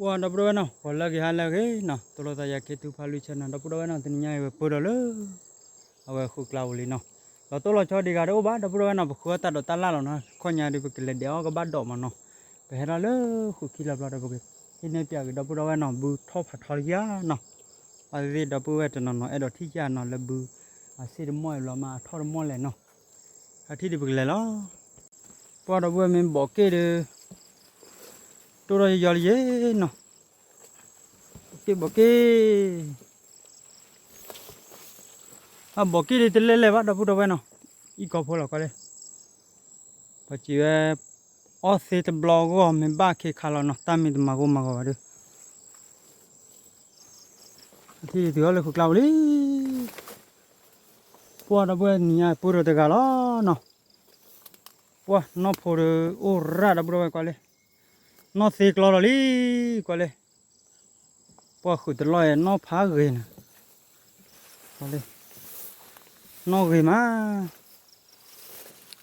ပှၤဒီပုၢ်ဒီဝဲၢ်နီၤ, ဂီၤလၢအဂ့ၤ ဟါလၢအဂ့ၤနီၤ, သိၣ်လိသးယၤ ခ့ထူဖးလွံၢ်ဆၢနီၤ, ဒီပုၢ်ဒီဝဲၢ်နီၤ, တနံၤညါအံၤ ဝဲပၢၢ်ဒီးလၢ အဝဲဃုာ်ကျါပူၤလံနီၤ, လီၤတိၢ်လီၤဆီဒံးဂၤတအိၣ်ဘၣ် ဒီပုၢ်ဒီဝဲၢ်နီၤ, ပဃုအီၣ်တၢ်ဒိးတၢ်လၣ်လီၤနီၤ, ခီညါဒီး ပကလဲၤဒဲးအီၣ်ကဘၣ်ဒိးမးနီၤ, ပဟဲထီၣ်လၢဃုာ်ခံလီၤဘျီဒီး ပကဟံးန့ၢ်ပၠးက့ၤ ဒီပုၢ်ဒီဝဲၢ်နီၤ, ဘုထီၣ်ဖးထီလံဧါနီၤ, အဝဲသ့ၣ်ဒီပုၢ်ဝဲၢ်တနီၤနီၤ အဲၣ်ဒိးထံၣ်ကၠၢ်နီၤ လၢဘု အဆ့ၣ်တမီၢ်အံၤဘျီမး အထီၣ်တမီၢ်လဲၣ်နီၤ, အထံၣ်ဒီးပကလဲၤလီၤ ပှၤဒီပုၢ်ဝဲၢ်မ့ၢ်ဘီးက့ၣ်ဒီး တိၢ်ထီၣ်ယီယီလံယဲနီၤ, ဘီးက့ၣ်ဘီးက့ၣ်, အဘီးက့ၣ်ဒီးတလဲၤလဲၤဘၣ် ဒီပုၢ်ဒီဝဲၢ်နီၤ, အံၤကီၢ်ဖိလီၤကွၢ်လံ, ပှၤစံးဝဲ အီၣ်သ့တဘျီဂီၢ် မ့ၢ်ဘၣ်ခ့ခါလီၤနီၤ, တၢ်မ့ၢ်တမၤဂိၢ်မၤဂီၤဘၣ်ဒီး အထံၣ်ဒုးတုၤအီၤလၢဃုာ်ကျါပူၤလံ, ပှၤဒီပုၢ်ဝဲၢ်နံၤညါပၢၢ်ဒီးတဂၤလီၤနီၤ, ပှၤနီၢ်ဖိဒီးအိၣ်ရၣ် ဒီပုၢ်ဒီဝဲၢ်ကွၢ်လံ, နီၢ်သ့ကျီလီၤလံ, ကွၢ်လံ, ပှၤဃုာ်တလီၢ်အံၤ နီၢ်ဖးဂ့ၤနၤ, ကွၢ်လံ, နီၢ်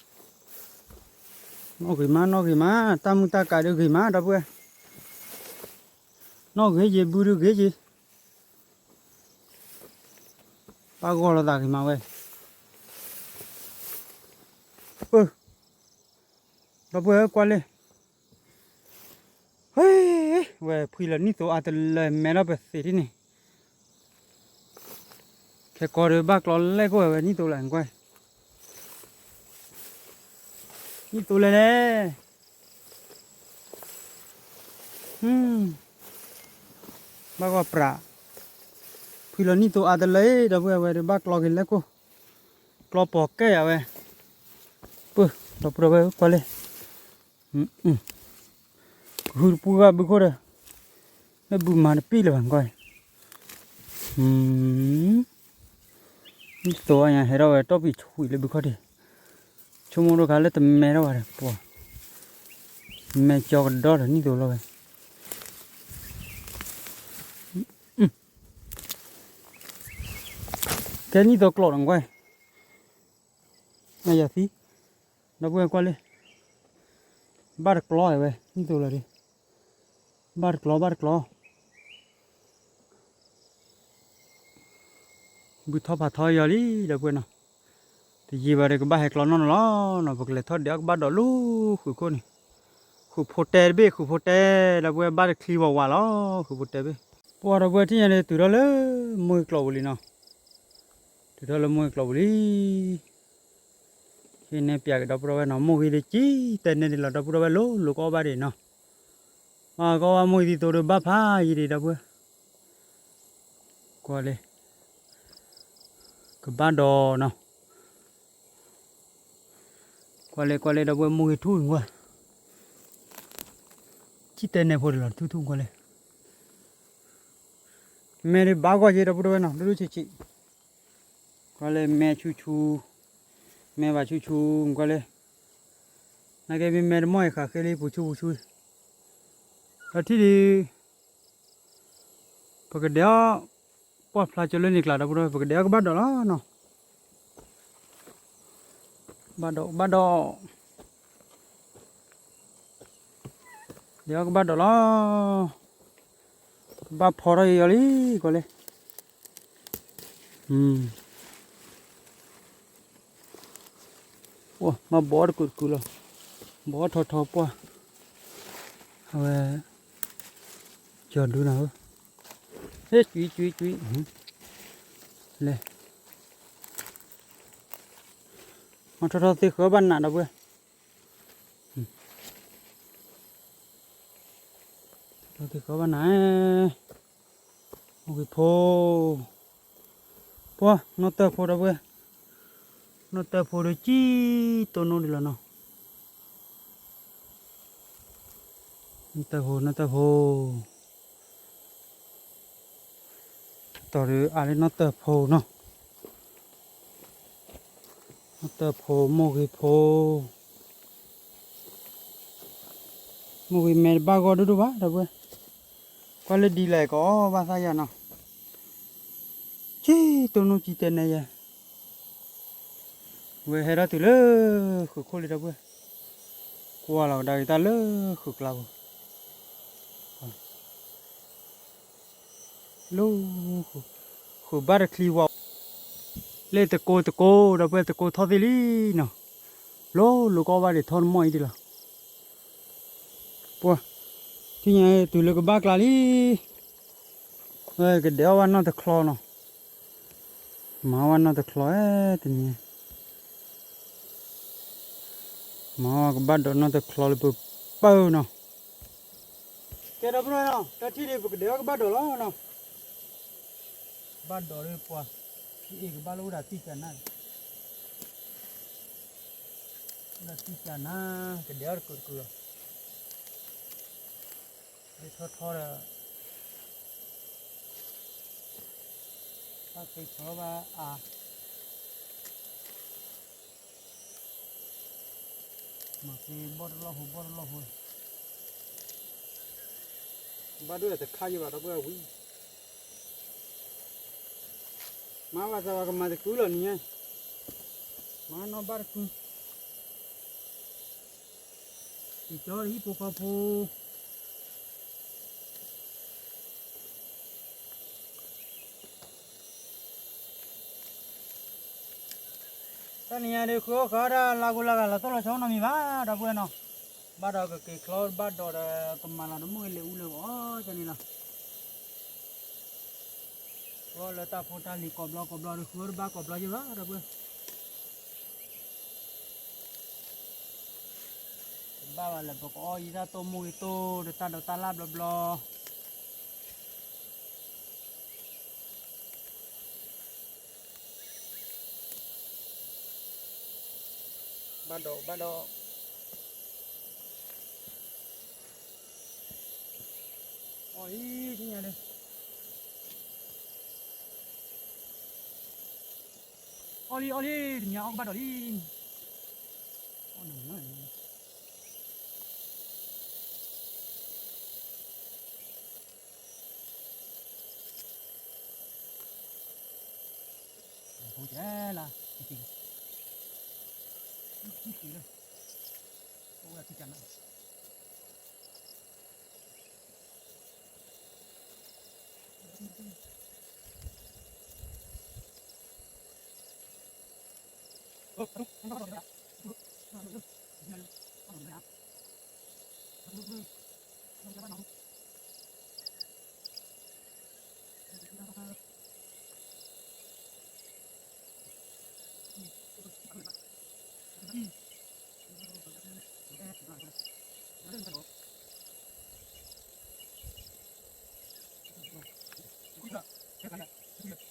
ဂ့ၤမး နီၢ်ဂ့ၤမး နီၢ်ဂ့ၤမး, တၢ်မုၢ်တၢ်ကးဒီးဂ့ၤမး ဒီပုၢ်ဝဲၢ်, နီၢ်ဂ့ၤယံၤ ဘုဒုဂ့ၤယံၤ, ပၢ်ဂီၢ်လိာ်သးဂ့ၤမးဝဲ, ပၢ်, ဒီပုၢ်ဝဲၢ်ကွၢ်လံ, ဟ့, ဝဲဖှံလီၤနံၣ်သိအါတလၢ မဲထီၣ်ပသံးဒ်န့ၣ် ခဲကီဒီးဘၣ်ကျီလဲၣ်ကိၢ်ဝဲနံၣ်သိလၢကွၢ်, နံၣ်သိလဲၣ်လဲၣ်, ဘၣ်ဂီၢ်ပြး, ဖှံလီၤနံၣ်သိအါတလၢ ဒီပုၢ်ဝဲၢ်ဝဲဒီးဘၣ်ကျီက့ၤလဲၣ်ကိၢ်, ကျီပိာ်ကဲယၤဝဲ, ပၢ်, ဒီပုၢ်ဒီဝဲၢ်ကွၢ်လံ ကဟုတပူၤဂၤဘုခိၣ်ဒီး, လၢဘုမၤတပံၢ်လၢၤဘၣ်ကွၢ်, နံၣ်သိအါညါဟဲထီၣ်ဝဲတီၢ်ပံၤဆှံလၢဘုခီၣ်ထံး, ဆိကမိၣ်ဒိၣ်ခါလၢတမဲထီၣ်ဘၣ်ဒီးပှၤ, မဲကၠီကဒီဒီးနံၣ်သိလီၤဝဲ, ကဲနံၣ်သိကျီးဒီးကွၢ်, နယၤသံ, ဒီပုၢ်ဝဲၢ်ကွၢ်လံ, ဘၣ်တကျီဝဲ နံၣ်သိလီၤဒီး, ဘၣ်တကျီ ဘၣ်တကျီ, ဘုထီၣ်ဖးထီယီၤလံ ဒီပုၢ်ဝဲၢ်နီၤ, တယံာ်ဘၣ်ဒီးကဘၣ်ဟဲကျီနီၢ်နီၢ်လီၤနီၤ, ပကလဲၤထီၣ်ဒဲးအီၣ်ကဘၣ်ဒိးလၢဃုာ်ခိၣ်န့ၣ်, ဃုာ်ဖိတဲတဘ့ၣ် ဃုာ်ဖိတဲ, ဒီပုၢ်ဝဲၢ်ဘၣ်တချံဝးဝးလီၤ ဃုာ်ဖိတဲဘ့ၣ်, ပှၤဒီပုၢ်ဝဲၢ်ထံၣ်ညါန့ၣ် တုၤထီၣ်လၢမိၢ်ကျီးပူၤလံနီၤ, တုၤထီၣ်လၢမိၢ်ကျီးပူၤလံ ဟံးန့ၢ်ပၠးက့ၤဒီပုၢ်ဒီဝဲၢ်နီၤ, မိၢ်ဂ့ၤဒီးကံ တဲနဲဒ်လီၤ ဒီပုၢ်ဒီဝဲၢ်လိၤလိၤ ကအီၣ်ဘၣ်ဒံးနီၤ, အကီၢ်ဝဲမိၢ်ဂ့ၤသံသိဒီးဘၣ်ဖးယံၤဒံး ဒီပုၢ်ဝဲၢ်, ကွၢ်လံ, ကဘၣ်ဒီးနီၤ, ကွၢ်လံကွၢ်လံ ဒီပုၢ်ဝဲၢ်မိၢ်ဂ့ၤထူၣ်ကွၢ်, ကံတဲနဲဖိဒ်လီၤ ထူၣ်ထူၣ်ကွၢ်လံ, မဲဒ်ဘၣ်ဂီၢ်က့ၤ ဒီပုၢ်ဒီဝဲၢ်နီၤ ဒိၣ်ဒိၣ်ဆံးဆံး ကွၢ်လၢမဲဆူၣ်ဆူၣ်, မဲဘၣ်ဆူၣ်ဆူၣ် ကွၢ်လၢ, နာ်က့မ့ၢ်မဲတမီၢ်အံၤ ဃးဃ့လံ ပူၤဆူၣ်ပူၤဆူၣ်, ဒီးထံၣ်ဒံး, ပကဒဲးအီၣ်, ပှၢ်ဖျါကၠိလၢန့ၣ်ကျါ ဒီပုၢ်ဒီဝဲၢ် ပကဒဲးအီၣ်ကဘၣ်ဒီးလီၤနီၤ, ဘၣ်ဒီး ဘၣ်ဒီး ဒဲးအီၣ်ကဘၣ်ဒီးလီၤ, ကဘၣ်ဖီထီၣ်ယီၤလံ ကွၢ်လၢ, အိၣ်မ့ၢ်ဘီအီၣ်တကုာ်တကုာ်လီၤ, ဘီအီၣ်ထီထီပှၢ်, အဝဲ, ကၠီၤဒူနၤဧၢ, ဟ့ၣ်ကွံကွံကွံ, လဲၤ, မ့ၢ်ထီထီသ့ဃၢဘၣ်နးဒီပုၢ်ဝဲၢ် ထီထီသ့ဃၢဘၣ်နၤ, မိၢ်ဂ့ၤဖိ, ပှၢ်နီၢ်တၢၢ်ဖိဒီပုၢ်ဝဲၢ်, နီၢ်တၢၢ်ဖိဒီးကံတိၢ်နိဒ်လီၤနီၤ, နီၢ်တၢၢ်ဖိ နီၢ်တၢၢ်ဖိ တီၤဒီးအါလၢနီၢ်တၢၢ်ဖိနီၤ, နီၢ်တၢၢ်ဖိ မိၢ်ဂ့ၤဖိ, မိၢ်ဂ့ၤမဲတဘၣ်ဂီၢ်ဒိၣ်ဒိၣ်ဘၣ် ဒီပုၢ်ဝဲၢ်, ကွၢ်လၢဒ်လဲၣ်ကအီၣ်ဘၣ်သးယၤနီၤ, ကံတိၢ်နိကံတဲနဲယဲ ဝဲဟဲထီၣ်တုၤလၢဃုာ်ခိၣ်လံ ဒီပုၢ်ဝဲၢ်, ကွၢ်လီၤကဒါက့ၤတၢ်လၢဃုာ်ကျါပူၤ, လၢ ဃုာ်ဘၣ်တချံဝါ, လၢသကိးသကိး ဒီပုၢ်ဝဲၢ် သကိးထီၣ်သ့လံနီၤ, လီၤလိၤကီဘၣ်ဒံး ထီၣ်တမီၢ်အံၤဒံးလီၤ. ပှၤ ထံၣ်ညါ တုၤလၢကဘၣ်ကျါလံ, ဝဲကဒဲးအီၣ်ဘၣ်နီၢ်တချီနီၤ, မၤအီၣ်ဘၣ်နီၢ်တချီ တနံၤ မၤအီၣ်ကဘၣ်ဒိးနီၢ်တချီလၢပပၢၢ်နီၤ. ကဲဒီပုၢ်ဝဲၢ်နီၤ, တၢ်ထံၣ်ဒံး ပကဒဲးအီၣ်ကဘၣ်ဒိးလီၤနီၤ, ဘၣ်ဒိးလၢပှၤ ဖံအ့ၣ်ကဘၣ်လၢအိၣ်ဒီးတံၢ်ကနၣ်, အိၣ်ဒီးတံၢ်ကနၣ် ကဒဲးအီၣ်တကုာ်တကုာ်လီၤ. ဒ်ထီထီဒီး ဘၣ်က့ၤချီဘၣ်အါ, မၤက့ၤဘီၣ်တလီၢ်ဟိ ဘီၣ်တလီၢ်ဟိ, ဘၣ်ဒိၣ်ယတခါယဘၣ်ဒီပုၢ်ဝဲၢ်ဝံၤ, မၤဘၣ်သးဘၣ်ကမၤတကုာ်လီၤနံၤညါ, မၤနီၣ်ဘၣ်တကုာ် ကၠီတဟံၣ်ဖိဃီဖိ, တနံၤညါဒီး ဃုအီၣ်ဃုအီၣ်တၢ်လါဂိၢ်လါဂၤ လီၤတိၢ်လီၤဆီနီတမံၤဘၣ် ဒီပုၢ်ဝဲၢ်နီၤ, ဘၣ်ဒီးကက့ၤချီဘၣ်ဒိးဒီး ကမၤလီၤတမုၢ်ဂ့ၤလၢအူလၢအီၣ်န့ၣ်လီၤ. ဃုအီၣ်လၢတၢ်ဖိတၢ်လံၤကိးဘျီကိးဘျီဒီး ဃုအီၣ်တဘၣ်ကိးဘျီယဘၣ် ဒီ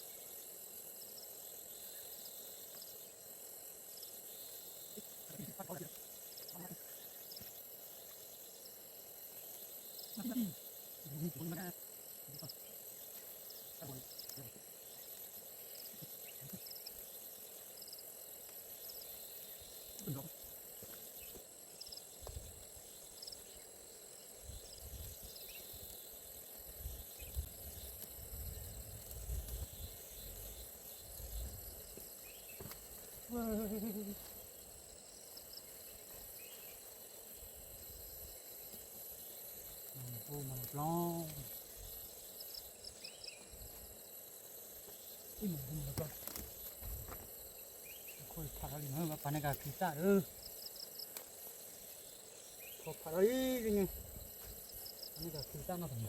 ပုၢ်ဝဲၢ် တဘၣ်ဘၣ်လၢပကအီၣ်ယံၤတၢ်တိၢ်မိၢ်ဂ့ၤတိၢ် ဒီးတၢ်ဒိးတၢ်လၣ်ဘျီဘျီ, ဘၣ်ဒိးဘၣ်ဒိး, အီၣ်လံ ထံၣ်ညါဒီး, အီၣ်လံအီၣ်လံ တနံၤအီၣ်ကဘၣ်ဒိးလံ, အီၣ်နၤ ဖိကဲလၢ တံၤလၢ အိၣ်ဝဲထံကနၣ် မၤလီၤပျီ အံၤမၤလီၤပျီ ခိၣ်ဖးထီၣ်လံ ပှၤန့ၢ်က့ၤခံသၣ်ဒီး ခိၣ်ဖးထီၣ်လံ ပှၤန့ၢ်က့ၤခံသၣ်နီတမံၤ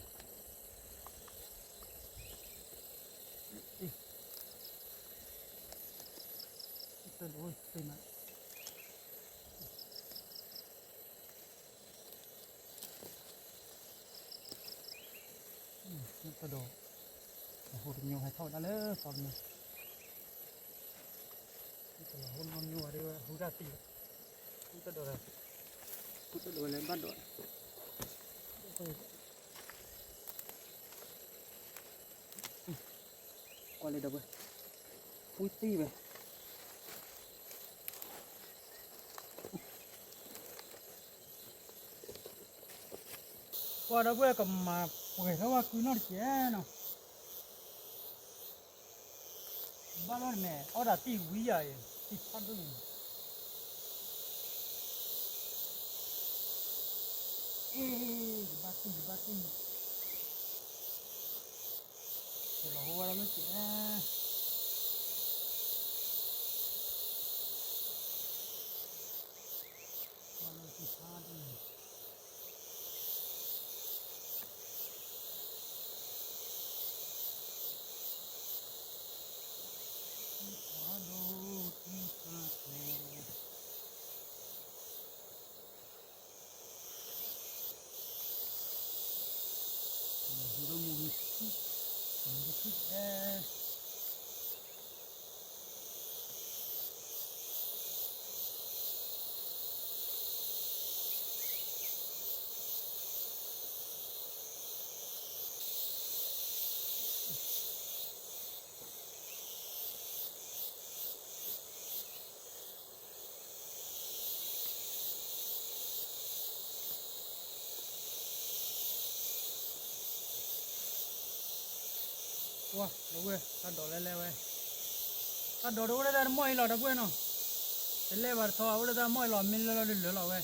တၢ်ဒိးသ့မး တၢ်ဒိး အဟိတညိဟဲထီၣ်ဝဲဒၣ်လၢသီတညိ တလီၤဟိနီတညိဝဲဒၣ် ဟူတၢ်သံလီၤ ဟူတၢ်ဒိးဒီး ဟူတၢ်ဒိးဝဲလၢဘၣ်ဒိး ကွၢ်လၢဒီပုၢ်ဝဲၢ် ဟူသံဝဲ ကွၢ်ဒီပုၢ်ဝဲၢ် ကမၤပှဲၤထီၣ်ဝဲကုနီၢ်တကဲးနီၤ ဘၣ်လီၤန့ၣ်မဲာ် အီၣ်ဒၣ်တံၢ်ဝံယၤအံၤ တံၢ်ဖးဒိၣ်အံၤ အ့ ယဘၣ်တံၢ် ယဘၣ်တံၢ် လီၤဟိဝဲဒၣ်လၢကဲး, ဝဲလၢကဲးဆါတန့ၣ်, ဝဲ တၢ်ဒိးလဲၤလဲၤဝဲ, တၢ်ဒိးတအိၣ်လၢတၢ်တမီၢ်အံၤလီၤ ဒီပုၢ်ဝဲၢ်နီၤ, တလဲၤဘၣ်တထီ အိၣ်လၢတၢ်မီၢ်အံၤလီၤ မ့ၢ်လၢလီၤဒုးလၢလီၤဝဲ,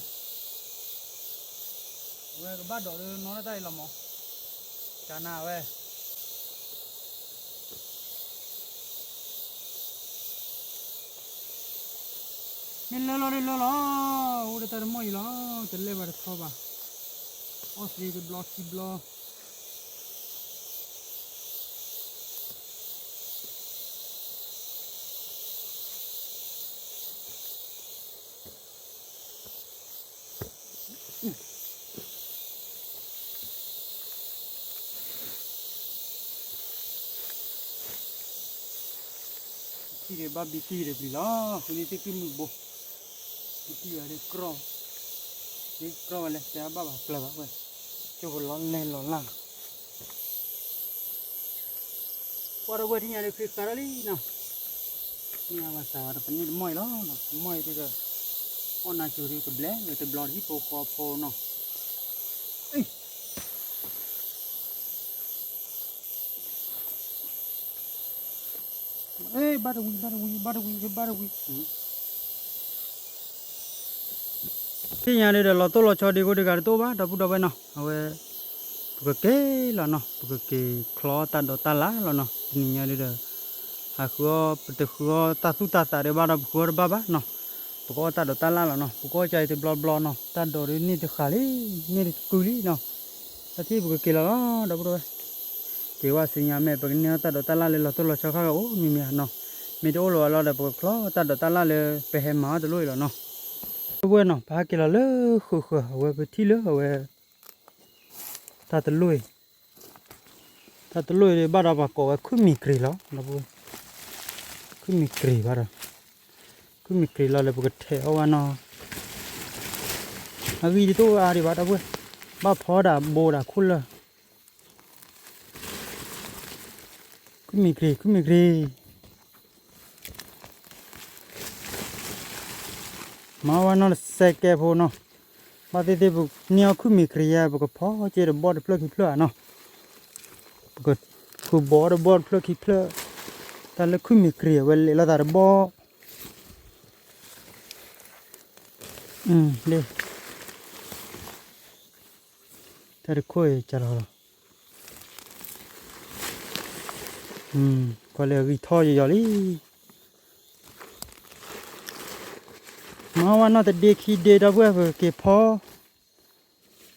အဝဲကဘၣ်ဒိးဒုးနီၢ်လၢတၢ်အံၤလီၤမး, ကနၤဝဲ မ့ၢ်လၢလီၤဒုးလၢလီၤ, အိၣ်လၢတၢ်တမီၢ်အံၤလီၤ, တလဲၤဘၣ်တထီဘၣ်, အီၣ်သ့တဘျီခံဘျီ ထံၣ်ဒီးဘၣ်ဘံတံၢ်ဒီးပျံၤလီၤ, ဃုန့ၢ်သ့ၣ်ကုၢ်မုၢ်ဘိ, ဘံတံၢ်ဝဲဒၣ်ကြီ, ဒ်ကြီဝဲလဲၣ် တဲအဘၣ်ဘၣ်ကျၢၤဘၣ်ဝဲ, ကၠိဖိလီၤလဲၢ်လီၤလၢ်လီၤ. ကွၢ်ဒီပုၢ်ဝဲၢ်ထံၣ်ညါဒီးဃ့ဃာ်ထီၣ်လံနီၤ, မ့ၢ်အဘၣ်သးဒီးပန့ၢ်တမီၢ်အံၤလီၤ, တမီၢ်အံၤဒုးဒီး အီၣ်နၤကၠိၤဒုးကဘျဲးဝဲတဘျီတဟံၣ်ဖိဃီဖိနီၤ, အ့ ဘၣ်တဝံၤ ဘၣ်တဝံၤ ဘၣ်တဝံၤ ဘၣ်တဝံၤ, သ့ၣ်ညါဒုးဒီးလီၤတိၢ်လီၤဆီဒံးကိးတဂၤတတိၢ်ဘၣ် ဒီပုၢ်ဒီဝဲၢ်နီၤ, အဝဲ ပကက့ၤလီၤနီၤ, ပကက့ၤချီတၢ်ဒိးတၢ်လၢ်လီၤနီၤ, တနံၤညါဒုးဒီး ဟးဃုအီၣ် ပတဃုအီၣ်တၢ်သူၣ်တၢ်သးဒီးဘၣ်ဒီးပဃုအီၣ်တဘၣ်ဘၣ်နီၤ, ပကအီၣ်တၢ်ဒိးတၢ်လၢ်လီၤနီၤ, ပကအီၣ်ကၢအံၤတဘျီဘျီနီၤ, တၢ်ဒိးဒုးန့ၢ်တဃာ်လံ, န့ၢ်တကုာ်လံနီၤ, တၢ်ထံၣ်ပကက့ၤလီၤလီၤ ဒီပုၢ်ဒီဝဲၢ် က့ၤဝဲဆူညါမ့ၢ် ပကန့ၢ်အီၣ်တၢ်ဒိးတၢ်လၢ်လၢလီၤတိၢ်လီၤဆီခါဂၤအိၣ်မံၤမံၤဧါနီၤ, မ့ၢ်တအိၣ်လၢၤဘၣ်လီၤဒီး ပကချီတၢ်ဒိးတၢ်လၢ်လၢပဟဲမၤအီၣ်တလိၣ်အံၤလီၤနီၤ, ဒီပုၢ်ဝဲၢ်နီၤ, ပဟဲက့ၤလီၤလၢဃုာ်ဃုာ် အဝဲပထံၣ်လၢအဝဲ တၢ်တလိၣ်အံၤ, တၢ်တလိၣ်အံၤဒုးဘၣ်ဒီးပှၤကိးဝဲခုၣ်မံၤကြ့ၤလီၤ ဒီပုၢ်ဝဲၢ်, ခုၣ်မံၤကြ့ၤဘၣ်ဒီး, ခုၣ်မံၤကြ့ၤလီၤလၢပကထဲးအီၣ်ဝဲနီၤ, အဂံၢ်တအိၣ်ဝဲအါဒံးဘၣ် ဒီပုၢ်ဝဲၢ်, ဘၣ်ဖီဒၣ်ဘိဒၣ်ခိၣ်လၢာ် ခုၣ်မံၤကြ့ၤ ခုၣ်မံၤကြ့ၤ, မၤဝဲနီၢ်တစဲးကဲဖိနီၤ, ဘၣ်သ့ၣ်သ့ၣ်ပန့ၢ်အီၣ်ခုၣ်မံၤကြ့ၤယါ ပကဖီက့ၤတဘီတဖျၢၣ်ခံဖျၢၣ်ဧါနီၤ, ပကဖုဘီတဘီတဖျၢၣ်ခံဖျၢၣ်, တၢ်လၢခုၣ်မံၤကြ့ၤအဝဲလဲၤလိာ်သးတဘီ, လၢ တၢ်တခိၣ်အံၤကလီၤလီၤ, ကွၢ်လၢအဂံၢ်ထီၣ်ယီၤယီၤလံ, မၤဝဲနီၢ်တဒ့ခံဒ့ ဒီပုၢ်ဝဲၢ် ပက့ၤဖီ,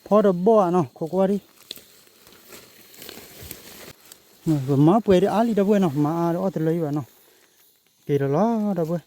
ဖီတဘီဧါနီၤ ခိးကွၢ်ဒံး, ပမၤပှဲၤဒံးအါလံ ဒီပုၢ်ဝဲၢ်နီၤ, မၤအါဒီးအီၣ်တလၢယံၤဘၣ်နီၤ, က့ၤဒီးလီၤ ဒီပုၢ်ဝဲၢ်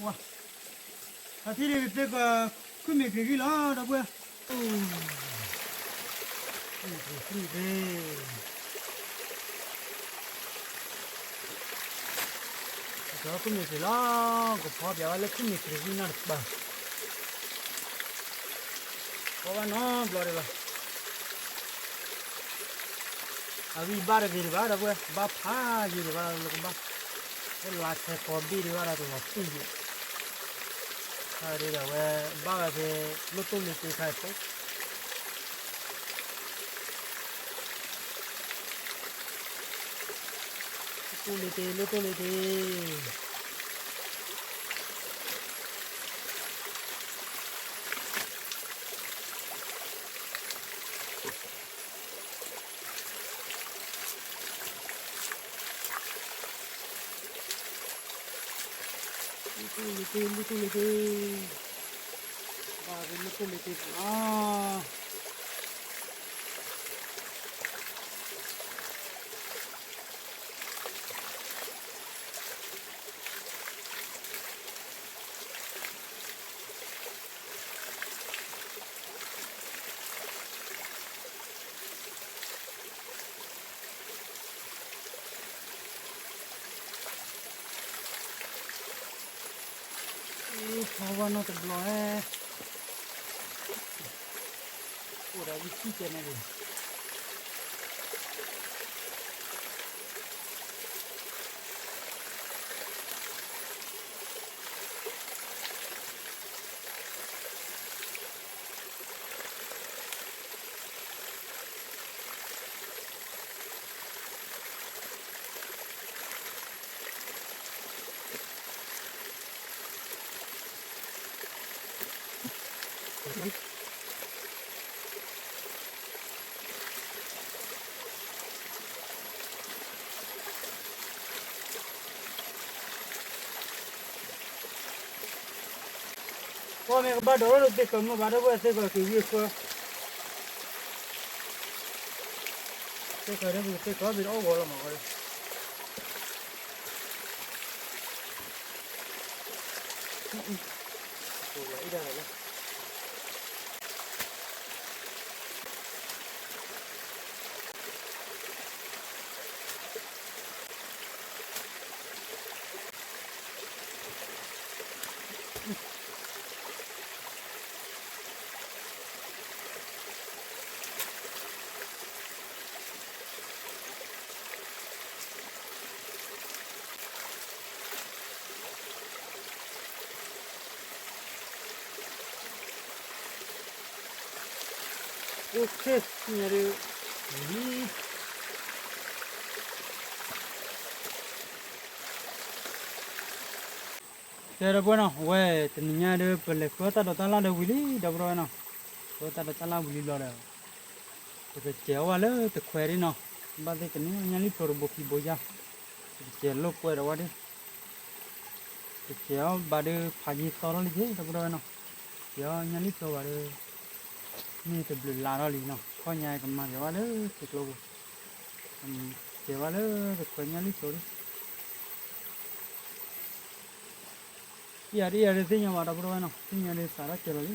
ဝါ, အထံၣ်န့ၣ်ကသ့က ခွံမ့ၢ်ကြ့ၤဂံၢ်လီၤ ဒီပုၢ်ဝဲၢ်, ခွံမ့ၢ်ကြ့ၤသ့, ခွံမ့ၢ်ကြ့ၤလီၤ, ကဖီပၠးဝဲလၢခွံမ့ၢ်ကြ့ၤဂံၢ်နီတပၤ, ဖီဘၣ်နီတဘျီဒံးဘၣ်. အဂံၢ်ဘၣ်တဂ့ၤဒံးဘၣ် ဒီပုၢ်ဝဲၢ်, ဘၣ်ဖးယံၤဒံးဘၣ် လၢကဘၣ်, လၢလါဆဲးဖီဘ့ၣ်ဒံးဘၣ်ဒီးတလီၤတံၢ်ယံၤ, တၢ်ဒ်ဒီးဝဲဘၣ်ဝဲဖဲ လိၣ်တိၢ်လ့တ့ခါအံၤဖိ, လိၣ်တိၢ်လ့တ့ လိၣ်တိၢ်လ့တ့ လိၣ်တိၢ်လ့တ့ လိၣ်တိၢ်လ့တ့, ဘၣ်ဖဲလိၣ်တိၢ်လ့တ့ပူၤလီၤ. ဖီဘၣ်နီတဘျီ, အိၣ်ဒီးဝံၣ်စံၣ်တဲန့ၣ်လံ. ပှၤမ့ၢ်ကဘၣ်ဒိးထီၣ်လၢသ့ၣ်ကီးမ့ၢ်ဘၣ်ဒီး ပှၤသ့ၣ်ကီးက့ၤဝံၤအဃၢ, သ့ၣ်ကီးဒီးပကသ့ၣ်ကီးဘၣ်ဒီးအီၣ်ဂီၤလီၤမးဃီဒီး အိၣ်ခ့ ညါဒီး ကဲ ဒီပုၢ်ဝဲၢ်နီၤ, အဝဲတနံၤညါဒီး ပလဲၤဃုအီၣ်တၢ်ဒိးတၢ်လၣ်ဒီးဝံၤလံ ဒီပုၢ်ဝဲၢ်နီၤ, ဃုအီၣ်တၢ်ဒိးတၢ်လၣ်ဝံၤလံဘျီဒီး ပကစဲးအီၣ်ဘၣ်လၢတခွဲးဒၣ်နီၤ, ဘၣ်သ့ၣ်ကန့ၢ်ညၣ်လံၣ်ဖျိတဘိခံဘိယါ, ပကစဲးလိာ်ကွဲဒီးဝဲဒၣ်, ပကစဲးအီၣ်ဘၣ်ဒီးဖးယံၤသီထီၣ်လံက့ ဒီပုၢ်ဝဲၢ်နီၤ, စဲးအီၣ်ညၣ်လံၣ်ဖျိဘၣ်ဒီး မ့ၢ်တဘျုးလါထီၣ်လံနီၤ, ခီညါကမၤစၢၤဝဲလၢသ့ၣ်ကျိပူၤ, စဲးဝဲလၢတခွဲးညၣ်လံၣ်ဖျိဒၣ် ယၤဒ်ယၤဒ်သ့ၣ်ညါဘၣ် ဒီပုၢ်ဝဲၢ်နီၤ, သ့ၣ်ညါဒ်စးထီၣ်ကဲလီၤလံ.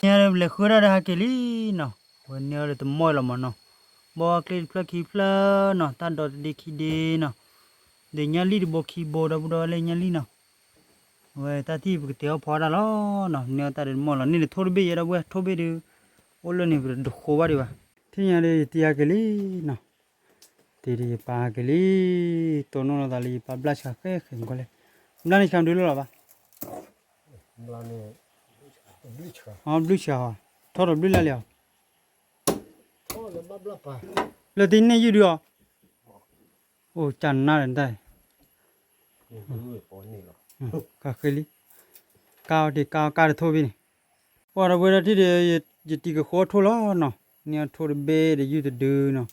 ညါဒီး ပလဲၤဃုဒၣ်ဒီးဟဲက့ၤလံနီၤ, ဝဲန့ၢ်အီၤဒီးတမီၢ်လီၤမးနီၤ, ဘီကျ့တဖျၢၣ်ခံဖျၢၣ်နီၤ, တၢ်ဒိးတဒ့ခံဒ့နီၤ, ဒီးညၣ်လံၣ်တဘိခံဘိ ဒီပုၢ်ဝဲၢ်လၢညၣ်လံၣ်နီၤ, ဝဲတၢ်ထံၣ်ပကတဲအီၣ်ဖီတၢ်လီၤနီၤ, န့ၢ်အီၣ်တၢ်ဒုးတမီၢ်လီၤ, န့ၢ်တထိၣ်တဘ့ၣ်ယဲဒီပုၢ်ဝဲၢ်, ထိၣ်ဘ့ၣ်ဒုး အိၣ်လၢန့ၣ်ပတဃိဘၣ်ဒံးဘၣ်. ထံၣ်ညါဒီးယတံၤဟဲက့ၤလံနီၤ, တံၤဒီးယပၢ်ဟဲက့ၤလံ, တိၢ်နီၣ်လီၤသးလၢယပၢ်ဘျၣ်ဆှၤဃဲဃဲန့ၣ်ကီးလဲၣ်, ဘျၣ်န့ၣ်ဆှၤမဒုလၢလီၤဘၣ်. အဘျုးဆှၢ, ထီၣ်ဒီးဘျုးလၢလံအီၤ, လၢတံၤန့ၢ်ယုၢ်ဒုအီၤ, အိၣ်ကနၣ်ဒီးတၢ်, ကဃ့လံ, ကါအီၤတ့ၢ်ကါအီၤကါတထိၣ်ဘ့ၣ်န့ၣ်, ပှၤဒီပုၢ်ဝဲၢ်ဒီးထံၣ်ဒီး, ယတံၤကဃိအထိၣ်လီၤနီၤ, န့ၢ်အီၤထိၣ်တဘ့ၣ်ဒီးယုၢ်တဒုနီၤ,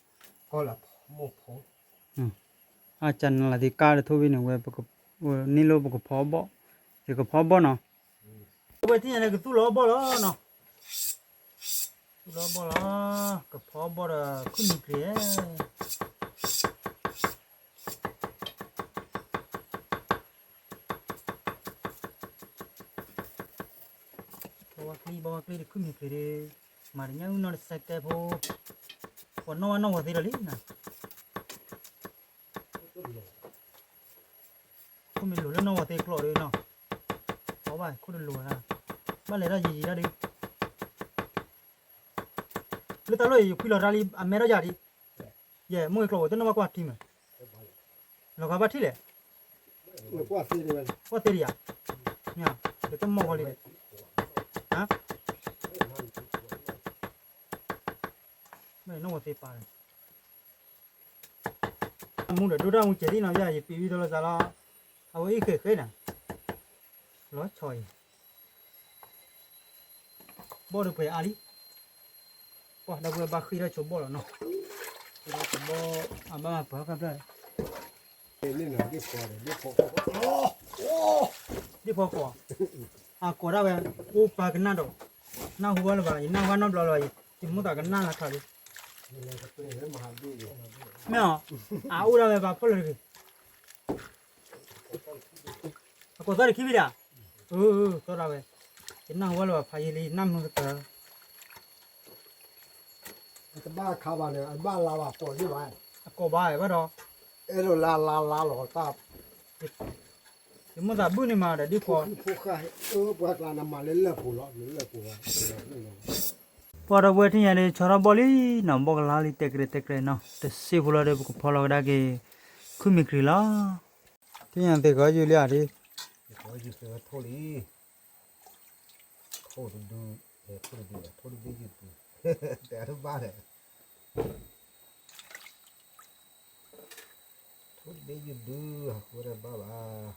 အကနၣ်လီၤသ့ၣ်ကါတထိၣ်ဘ့ၣ်န့ၣ်ဝဲ, န့ၢ်လိာ်ပကဖီဘီၣ်, ယကဖီဘီၣ်နီၤ. အဝဲထံၣ်ညါန့ၣ်ကသူၣ်လီၤဘီၣ်လီၤနီၤ, သူၣ်လီၤဘီၣ်လီၤ, ကဖီဘီၣ်ဒီးခုၣ်မံၤကျ့ၤဧၢ, ဘီဝါကျ့ၤ ဘီဝါကျ့ၤဒီးခုၣ်မံၤကျ့ၤဒီး, မၤတညၣ်အုၣ်နီၢ်တစဲးကဲဖိ, ပှၤနီၣ်ဝဲနီၣ်ဝဲသ့ဒီးလံနီၤ. ခိၣ်မ့ၢ်လိၤလၢနီၢ်ဝဲသ့ကျိးဒီးနီၤ, အီဘၣ်ခိၣ်တလိၤဝဲဒၣ်, ဘၣ်လဲၤထီၣ်ယံာ်ယံာ်ဒၣ်ဒုး, လၢတၢ်လီၢ်အံၤယခွံလီၤတၢ်လံ အမဲထီၣ်ယၤဒံး, ယဲၢ်မိၢ်ဂ့ၤကျိးဝဲတနီၣ်ဘၣ်ကွၢ်ထံမး, လီၤဂာ်ဘၣ်ထံၣ်လဲၣ်, ကွၢ်သ့ဒံးယၤ, ဒ်တမီၢ်ဝဲလံ, နီၢ်ဝဲသ့ပာ်န့ၣ် မူဒီးဒိၣ်တၢ်မူစဲးလံနီၤ, ယၤယပံးဝံၤထီလီၤသးလီၤ, အဝဲအံၤဃဲးဃဲးနၤ, လီၤဆီအံၤ, ဘီၣ်ဒီးပှဲၤအါလံ, ပှၤဒီပုၢ်ဝဲၢ်ဘၣ်ဃ့ၢ်ထီၣ်ဆိဘီၣ်လီၤနီၤ, ဃ့ၢ်ထီၣ်ဆိဘီၣ်, အဘၣ်မၤပှဲၤဟီၣ်ခါဖျၢၣ်, ဒ့ၣ်ဖီကိး, အကိးဒၣ်ဝဲ, အိၣ်ပာ်ကနၣ်ဒီး, နၢ်ဟူဘၣ်လၢၤဘၣ်, ယနၢ်ဟူဘၣ်နီတဘျီလၢၤဘၣ်, ယမိၣ်သးကနၣ်လၢခါလံ, မ့ၢ်အီၤ, အအိၣ်ဒၣ်ဝဲဘၣ်ဖီၣ်လၢၤတဂ့ၤ အကိးသီၣ်တခံဘ့ၣ်ဒၣ်, အၢ သီၣ်ဒၣ်ဝဲ, ယနၢ်ဟူဝဲလၢၤဘၣ်ဖးယံာ်လံ ယနၢ်မုာ်ကတၢၢ်, တဘၣ်ခါဘၣ်န့ၣ် အဘၣ်လါဘၣ်ကိးဒံးဘၣ်, အကိးဘၣ်ဘၣ်ဒီး, အဲၣ်ဒိးလါလါလါလီၤတၢ်, ယမိၣ်သးဘုၣ်န့ၣ်မးဒီးဒ်ဖီ, ပှၤကျါနမၤလၢလၢၢ်ပူၤလီၤ, လၢလၢၢ်ပူၤလီၤ, ပှၤဒီပုၢ်ဝဲၢ်ထံၣ်ညါဒီး ဆီထီၣ်ဘီၣ်လံနီၤ, ဘီၣ်ကလါလံတဲာ်ကရဲးတဲာ်ကရဲးနီၤ, တစ့ဖိလီၤဒီး ပကဖီလီၤကဒါက့ၤ ခုၣ်မံၤကြ့ၤလီၤ. ထံၣ်ညါသ့ၣ်ကီးယုၢ်လံဧါဒ်, ထိၣ်လံ, ထိၣ်တဒု, ထိၣ်တဒု, ထိၣ်တဘ့ၣ်ယုၢ်တဒု, တဲတဘၣ်ဒီး, ထိၣ်တဘ့ၣ်ယုၢ်တဒု, ဟးဃုဝဲဒၣ်တဘၣ်ဘၣ်,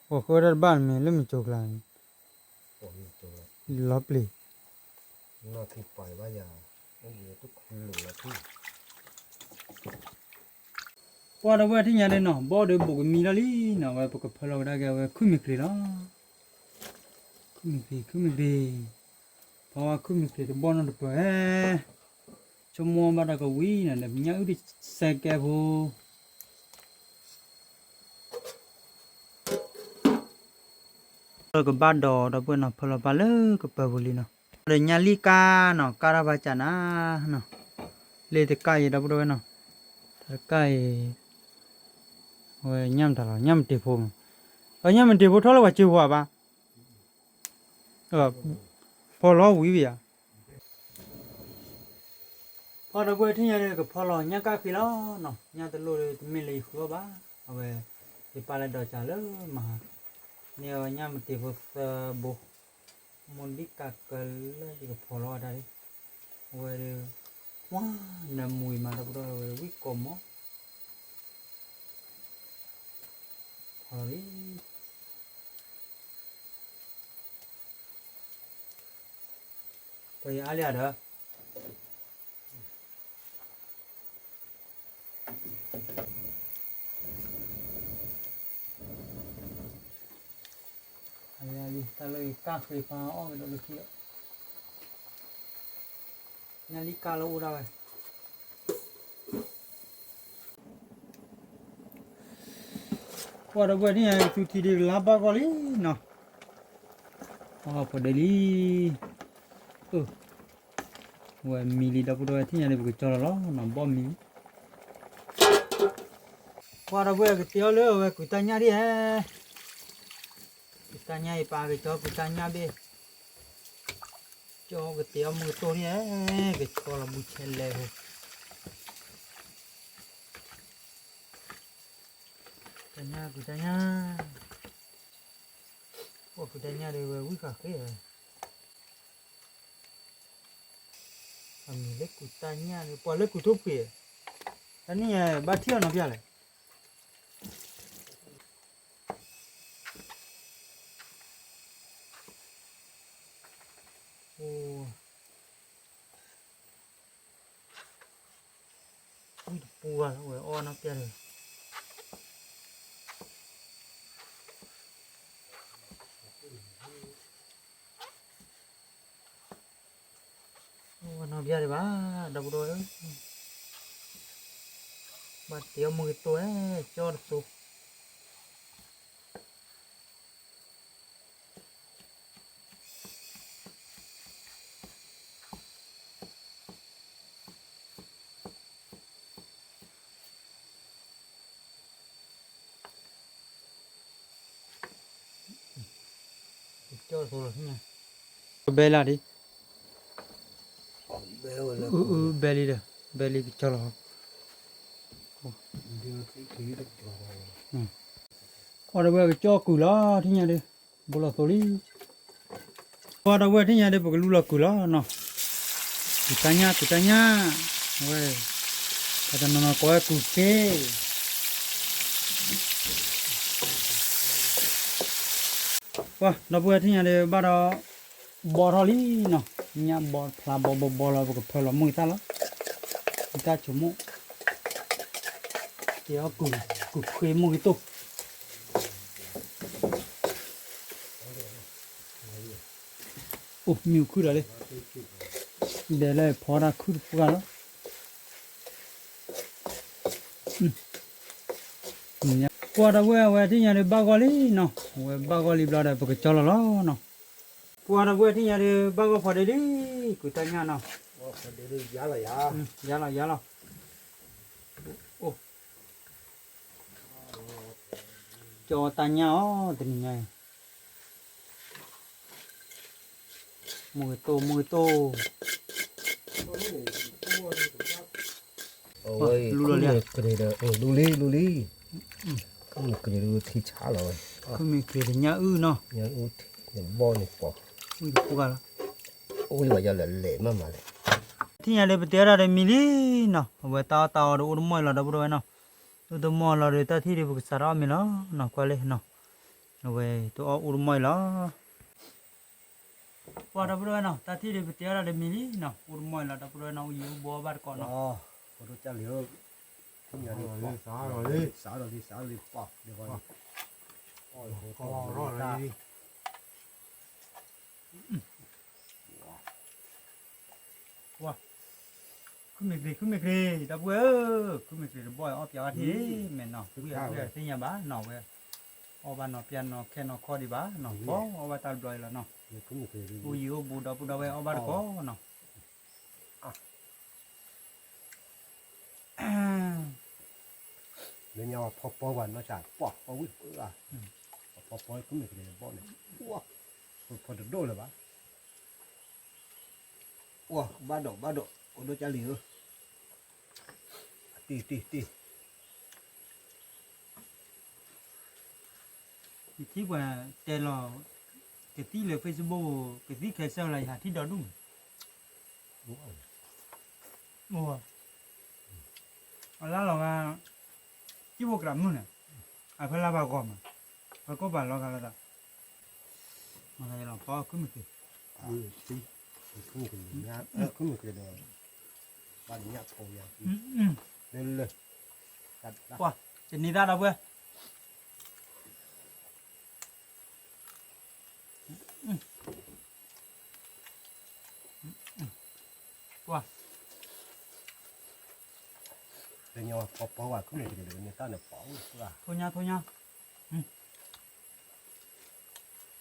ပှၤဃုဝဲဒၣ်တဘၣ်န့ၣ်မ့ၢ်လၢမုၢ်ကၠိကျါန့ၣ်, လီၤပျံၤ ပှၤဒီပုၢ်ဝဲၢ်ထံၣ်ညါဒီးနီၤ, ဘီၣ်ဒီးဘူးကမံထီၣ်လံနီၤ, အဝဲပကဖီလီၤကဒါက့ၤ အဝဲခုၣ်မံၤကြ့ၤလီၤ. ခုၣ်မံၤကြ့ၤ, ခုၣ်မံၤကြ့ၤ, ဖီဝဲခုၣ်မံၤကြ့ၤတဘီၣ်နီတပၢၢ်, ဆိကမိၣ်ဘၣ်ဒီးကဝံၤနီၤ, ဒီးပညၣ်အုၣ်တစဲးကဲဖိ လၢကဘၣ်ဒီး ဒီပုၢ်ဝဲၢ်နီၤ, ဖီလီၤပာ်လၢကပၢၤပူၤလံနီၤ. ဒီးညၣ်လံၣ်ကါနီၤ, ကါထီၣ်ဘၣ်ကၢ်နၤနီၤ, လ့တကၢ်အံၤ ဒီပုၢ်ဝဲၢ်နီၤ, တကၢ်အံၤ, အဝဲညၣ်မတၤလီၤ, ညၣ်မတ့ၤဖိမး, အညၣ်မတ့ၤဖိထီၣ်လၢပှၤစၢၤပှၤဘၣ် ဖီလီၤဝံၤဝံၤဧါ. ပှၤဒီပုၢ်ဝဲၢ်ထံၣ်ညါဒီး ကဖီလီၤညၣ်ကၣ်ဃံလီၤနီၤ, ညၣ်တလိၣ်ဒီးတမ့ၢ်လၢယဃုအီၣ်ဘၣ်, အဝဲ ယပာ်လၢဒီးကၢ်လၢမဟါ, န့ၢ်အဝဲညၣ်မတ့ၤဖိသၢဘိ, မိၢ်ဒံၣ်ကးကၢလၢယကဖီလီၤအတၢ်ဒ်, အဝဲဒီး, ဝါ, နမူအံၤမး ဒီပုၢ်ဝဲၢ်ဝဲဝံၣ်ကိးမး ဖီလီၤလံ. ပှၤယအါလံဧါဒီး, အါလံ, တၢ်လၢယကၢ်ဃ့ဖးအီၣ်ကဒီးလၢခံလီၤ, ညၣ်လံၣ်ကၢ်လၢအိၣ်ဒၣ်ဝဲ ပှၤဒီပုၢ်ဝဲၢ်ထံၣ်ညါ ကသူထံဒုးကလါဘၣ်ကီၢ်လံနီၤ, အီၣ်ဖိးဒဲလံ, ဝဲမံလံ ဒီပုၢ်ဝဲၢ်ထံၣ်ညါဒီး ပကကၠီလီၤလီၤနီၤ ဘီၣ်မံလံ, ပှၤဒီပုၢ်ဝဲၢ်ကတဲအီၤလၢအဝဲကွံာ်တၢ်ညၣ်ဒ်ဧါ, တၢ်ညၣ်အံၤ ပာ်ကကၠီကူတၢ်ညၣ်ဘ့ၣ်, ကၠီကတဲအီၣ်မုၢ်ကတိၢ်န့ၣ်, ကဆီလီၤဘုဆဲလဲၣ်ဟိ, တၢ်ညၣ်ကူတၢ်ညၣ်, ပှၤကူတၢ်ညၣ်ဒီးဝဲဝံၣ်ဃာ်ဃ့ဝဲ, အမံၤလၢကူတၢ်ညၣ်ဒီး ပှၤလၢကူထိၣ်ဖှံး, တၢ်န့ၣ်ဘၣ်ထံၣ်အီၤနီၤဖျါလဲၣ်. အိၣ်, ဝံၣ်တပူၤဘၣ်လီၤဝဲအီၣ်နီၢ်ပျဲၢ်ဒီး အိၣ်နီၢ်ပျဲၢ်ဒံးဘၣ် ဒီပုၢ်ဒီဝဲၢ်, ဘၣ်တဲအီၣ်မုၢ်ကတိၢ်ဝဲ, ကၠီတစိၤ ကၠီတစိၤလီၤ, ဘဲလၢဒ်, ဘဲလံဒီး ဘဲလံကၠီလီၤ, ပှၤဒီပုၢ်ဝဲၢ်ကၠီကုၢ်လီၤ ထံၣ်ညါဒီး, ဘိလီၤသိလံ ပှၤဒီပုၢ်ဝဲၢ်ထံၣ်ညါဒီး ပကလူလီၤကုၢ်လီၤနီၤ, ကူတၢ်ညၣ် ကူတၢ်ညၣ်, ဝဲ, ပှၤတနီၤနီၤကိးဝဲကူၣ်ခ့, ပှၤဒီပုၢ်ဝဲၢ်ထံၣ်ညါဒီး ဘၣ်ဒီး, ဘီထီၣ်လံနီၤ, ညၣ်ဘီဖျါဘီဘီဘီလီၤ ပကဖၢလီၤမိၢ်က့ၤတၢ်လီၤ, က့ၤတၢ်ဆိကမိၣ်, က့ၤအီၣ်ကူၣ်, ကူၣ်ခ့မိၢ်က့ၤတိၢ် အိၣ်မ့ၣ်အူခုၣ်ဒီးလံ, ဒဲးလၢဖီတၢ်ခုၣ်တပှၢ်လီၤ, ပှၤဒီပုၢ်ဝဲၢ်အဝဲထံၣ်ညါဒီးဘၣ်ဂီၢ်လံနီၤ, အဝဲဘၣ်ဂီၢ်လံဘျီဒီး ပကကၠီလီၤလီၤနီၤ, ပှၤဒီပုၢ်ဝဲၢ်ထံၣ်ညါဒီး ဘၣ်ဂီၢ်ဖီဒ့လံ, ကူတၢ်ညၣ်နီၤ, ယၤလီၤယၤလီၤ, အိၣ်, ကၠီတၢ်ညၣ်အီၤ တနံၤညါအံၤ မိၢ်က့ၤတိၢ် မိၢ်က့ၤတိၢ်, အဝဲ လူလီၤလံ, လူလံ လူလံ, မ့ၢ်က့ၤဒီးထံဆါလီၤဝဲ, မ့ၢ်က့ၤတညၣ်အုၣ်နီၤ, ညၣ်အုၣ်ထံ နဘီၣ်န့ၣ်ပီၤ, အုၣ်တပှၢ်လီၤ, အိၣ်လံဘၣ်ယၤလဲၤလဲၤမးမးလဲၣ်, ထံၣ်ညါဒီး ပတဲဒၣ်ဒီးမံၤလံနီၤ, အဝဲတၢ်အီၣ်တၢ်အီဒီးအိၣ်တမီၢ်အံၤလီၤ ဒီပုၢ်ဒီဝဲၢ်နီၤ, အိၣ်တမီၢ်လီၤဒီး တၢ်ထံၣ်ဒီး ပကစးထီၣ်အီၣ်မ့ၤလီၤနီၤ, ကွၢ်လံနီၤ, အဝဲ တအီၣ်အိၣ်တမီၢ်အံၤလီၤ ပှၤဒီပုၢ်ဒီဝဲၢ်နီၤ, တၢ်ထံၣ်ဒီး ပတဲအီၣ်ဒၣ်ဒီးမံၤလံနီၤ, အိၣ်တမီၢ်အံၤလီၤ ဒီပုၢ်ဒီဝဲၢ်နီၤ, အိၣ်ယံၤအိၣ်ဘူးအီၣ်ဘၣ်တကိးနီၤ, အိၣ်ဒိၣ်ကၢ်လံၤဧၢ, စးလီၤလံ စးလီၤလံ စးလီၤလံ ပှၤ ဝါ, ခုမ့ၢ်ကြ့ၤ ခုမ့ၢ်ကြ့ၤ ဒီပုၢ်ဝဲၢ်ဧၢ, ခုမ့ၢ်ကြ့ၤတဘီၣ်အီၣ်ပၠးအီၣ်ထံၣ် မဲာ်နီၤ ဝံၣ်အီၣ်သ့ၣ်ညါဘၣ်နီၤဝဲ, အီၣ်ဘၣ်နီၤပၠးနီၤခဲနီၤခီဒံးဘၣ်နီၤ ပှၤအီၣ်ဘၣ်တၢ်ဘျီအံၤလီၤနီၤ, အိၣ်ယံၤအိၣ်ဘူးဒီပုၢ်ဒီဝဲၢ်အီၣ်ဘၣ်တကိးနီၤ လၢညါဝဲဖီပီပှၤနီၢ်ဆၣ် ပှၤအီၣ်ဝံၣ်တပၢၢ်, ပှၤဖီပီခုမ့ၢ်ကလဲၤဘီၣ်န့ၣ်, ပှၤဖီတဒိၣ်လၢၤဘၣ်, ပှၤဘၣ်ဒိးဘၣ်ဒိး အိၣ်ဒိၣ်ကၢ်လံၤဧၢ, တ့ၢ်တ့ၢ်တ့ၢ် ယထံၣ်ပှၤတဲလီၤ ကသံၣ်လၢ Facebook ကသံၣ်ခဲစၢၣ်လီၤ ယဟးထံၣ်ဒီဒူၣ်မး, အလါလီၤဂာ် ထံၣ်ဖိကြးမုၢ်န့ၣ် အဖဲလါဘၣ်ဂီၤမး ပှၤကိးပှၤလီၤဂာ်လီၤသး မၤသးယလီၤပီခုမ့ၢ်က့ၤ, ခုမ့ၢ်က့ၤဒီး ဘၣ်ညၣ်ဖိယၤ လၢလၢ ပှၤ တနံၤသၣ်ဒီပုၢ်ဝဲၢ် ပှၤ ထိညါ ထိညါ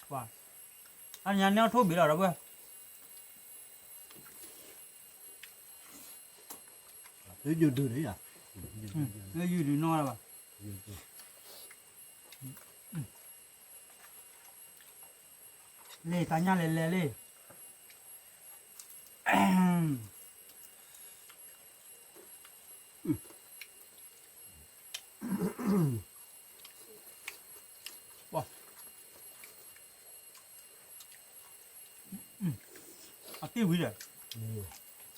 ပှၤ အါညါန့ၣ်အီၣ်ထိၣ်ဘ့ၣ်လီၤ ဒီပုၢ်ဝဲၢ် လၢယိၤဒုးလၢယၤ လၢယိၤဒုးနီၢ်လၢၤဘၣ် ယိၤဒုး အ လ့ၣ်တၢ်ညၣ်လဲၤလဲၤလ့ၣ်, အတ့ၢ်ဝံၤဒီး, အတ့ၢ်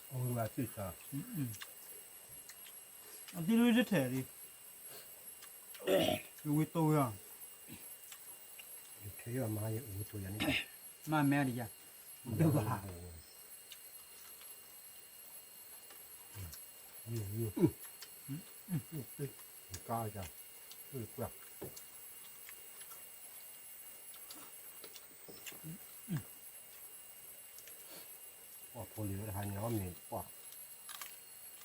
ဝံၤတထဲးလံ, ယဝံတိၢ်ဝံၤအီၤ, မ့ၢ်မဲဒ်ယၤ, ဒိၣ်ဘၣ်, ကါ, ကွၢ်, ပှၤဖိလံၤဝဲတဟါန့ၣ် အီၣ်မ့ၤပှၢ်,